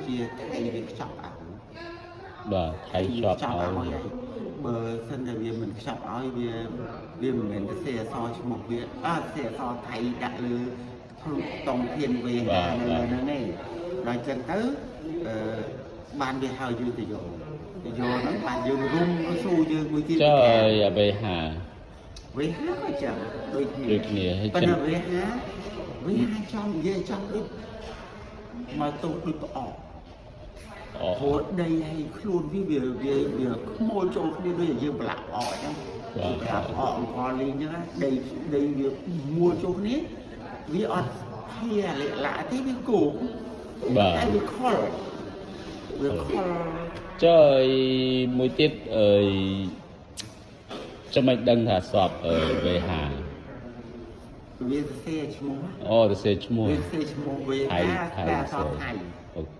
ជាថៃវាខ្ចប់ឲ្យ បាទថៃ វា ជាប់ ខ្ចប់ ឲ្យ ឲ្យហើយបើសិនតែវាមិនខ្ចប់ឲ្យវាវាមិនមែនទៅសេអក្សរឈ្មោះវាអត់សេអក្សរថៃដាក់លើធ្លុតុងធានវេហានៅលើហ្នឹងឯងដល់អញ្ចឹងទៅអឺបានវាឲ្យយើងទៅយកទៅយកហ្នឹងបានយើងរុំស៊ូយើងមួយទៀត ចុះអាវេហា វេហាក៏ចឹងដូចគ្នា ដូចគ្នាហើយ ប៉ុន្ ចឹង តែវេហាវេហាចំនិយាយចំដូចមកទោសដូចផ្អក អូ ព្រោះដីឲ្យខ្លួនវាវាវាវាខ្មោលចូលគ្នាដូចយើងប្រឡាក់ផ្អកអញ្ចឹងប្រឡាក់ផ្អកអង្គលីងអញ្ចឹងណាដីដីវាមួលចូលគ្នាវាអត់ភាលិលាក់ទេវាគោក បាទ តែវាខលវាខល ចុះអីមួយទៀតអីចាំមិនដឹងថាសពអីវេហា វាសរសេរឈ្មោះ អូទៅសេឈ្មោះ វាសរសេរឈ្មោះវេ ថៃ ហា ថៃ តែអក្សរថៃ OK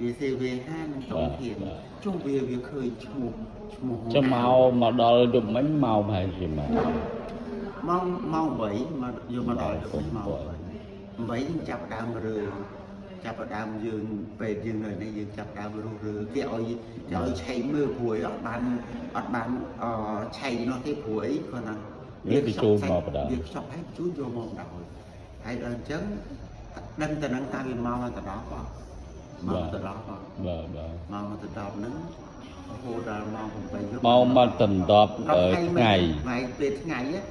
វាសេវេហានឹងតុងធាន បាទ ចុះវាវាឃើញឈ្មោះឈ្មោះ ចុះមកមកដល់យប់មិញមកប្រហែលជាមក ម៉ោងម៉ោង8មកយកមកដល់ ម៉ោង ម៉ោង8 8យើងចាប់ផ្ដើមរើចាប់ផ្ដើមយើងពេលយើងនៅនេះយើងចាប់ផ្ដើមរុះរើគេឲ្យគេឲ្យឆែកមើលព្រួយអត់បានអត់បានអឆែកនោះទេព្រួយគាត់ណា វាគេជូនមកបណ្ដោយ វាខ្ចប់ឲ្យជូនយកមកដល់ហើយដល់អញ្ចឹងដឹងតែនឹងតាវាមកមកទៅដល់បងមកទៅដល់បង បាទបាទ មកមកទៅដល់ហ្នឹងរហូតដល់ម៉ោង8យប់ មកមកដណ្ដប់អឺថ្ងៃ ថ្ងៃពេលថ្ងៃហ៎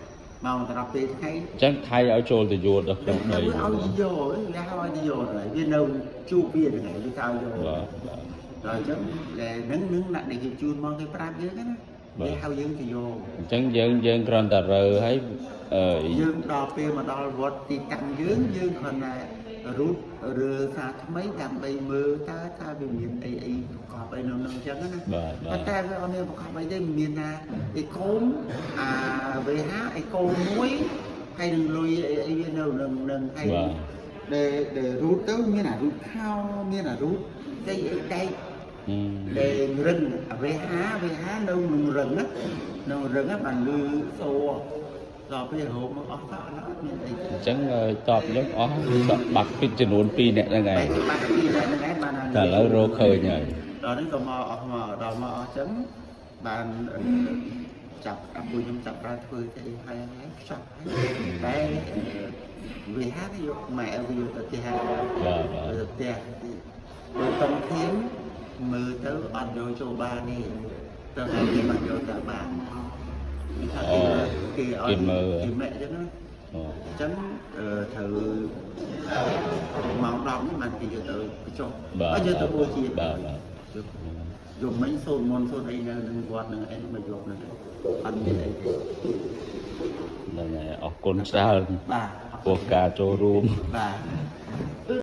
មកទៅដល់ពេលថ្ងៃ អញ្ចឹងថៃឲ្យចូលទៅយួរដល់ក្នុងដី វាឲ្យយកវាឲ្យយកហើយវានៅជួបវាថ្ងៃវាថាឲ្យយក បាទបាទ ដល់អញ្ចឹងតែនឹងនឹងអ្នកដែលគេជូនមកគេប្រាប់យើងណា បាទ គេហៅយើងទៅយក អញ្ចឹងយើងយើងគ្រាន់តែរើហើយអឺ យើងដល់ពេលមកដល់វត្តទីតាំងយើងយើងគ្រាន់តែរូតរើសារថ្មីដើម្បីមើលតើតើវាមានអីអីប្រកបអីនៅនឹងអញ្ចឹងណា បាទបាទ ប៉ុន្តែវាអត់មានប្រកបអីទេមានថាអេកូមអាវេហាអេកូមមួយហើយនឹងលុយអីអីវានៅនឹងនឹងហើយ បាទ ដែលដែលរូតទៅមានអារូតខោមានអារូតដីអីដែក ហឹម ដែលរឹងអាវេហាវេហានៅក្នុងរឹងណានៅរឹងណាបានលឺសូរដល់ពេលរោមមកអស់ទៅអត់មានអីទេ អញ្ចឹងតបយើងអស់បាត់ពីចំនួន2នាក់ហ្នឹងឯង បែរបាត់ពីហ្នឹងឯងបាន តែឥឡូវរកឃើញហើយ ដល់ហ្នឹងក៏មកអស់មកដល់មកអស់ចឹងបានចាប់អាពូខ្ញុំចាប់បានធ្វើទៅអីហើយហើយខ្ចប់ហើយតែវាហាទៅយកម៉ែវាយកទៅផ្ទះហើយ បាទបាទ ទៅផ្ទះបើតុងធានមើលទៅអត់យកចូលបានទេទៅហើយគេមកយកទៅបានថាគេគេឲ្យគេម៉ែចឹងណា អូ អញ្ចឹងត្រូវម៉ោង10នេះបានគេយកទៅបញ្ចុះ បាទ អត់យកទៅបូជា បាទបាទ យកមិញសូត្រមន្តសូត្រអីនៅនឹងវត្តនឹងអីមកយកនឹងអត់មានអីទេ ហ្នឹងហើយអរគុណច្រើន បាទ ពោះការចូលរួម បាទ